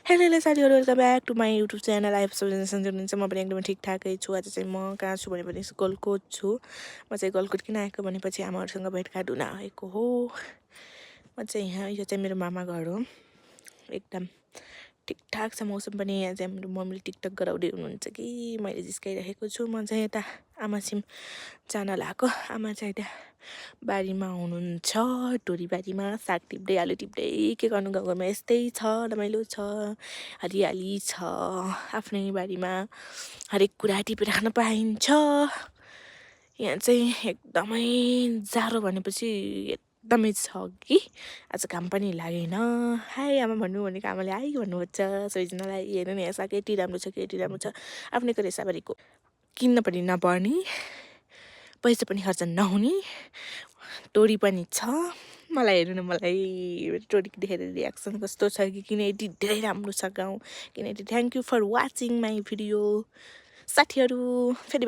Hello साथीहरू, welcome back to my YouTube channel. If suggestion हुनुहुन्छ। म पनि एकदमै ठिकठाकै छु। आज चाहिँ म कहाँ छु भने गलकोट छु। म चाहिँ गलकोट किन आएको भनेपछि आमाहरूसँग भेटघाट हुन आएको हो। म चाहिँ यहाँ, यो चाहिँ मेरो मामा घर हो। एकदम ठिकठाक छ मौसम पनि। यहाँ चाहिँ मेरो मम्मीले टिकटक गराउँदै हुनुहुन्छ कि मैले जिस्काइरहेको छु। म चाहिँ यता आमासिम जान लागेको। आमा चाहिँ त्यहाँ बारीमा हुनुहुन्छ, टोरीबारीमा साग टिप्दै आलु टिप्दै के गर्नु। गाउँघरमा यस्तै छ, रमाइलो छ, हरियाली छ। आफ्नै बारीमा हरेक कुरा टिपेर खान पाइन्छ। यहाँ चाहिँ एकदमै जाडो भनेपछि एकदमै छ कि आज घाम पनि लागेन। हाई आमा भन्नु भनेको आमाले हाई भन्नुहुन्छ सबैजनालाई। हेर्नु नि, यहाँ साग यति राम्रो छ, यति राम्रो छ। आफ्नै करेसाबारीको किन्न पनि नपर्ने, पैसा पनि खर्च नहुने, टोरी पनि छ। मलाई हेर्नु न, मलाई टोरी देखेर रियाक्सन कस्तो छ कि किन यति धेरै राम्रो छ गाउँ, किन यति। Thank you for watching my video साथीहरू। फेरि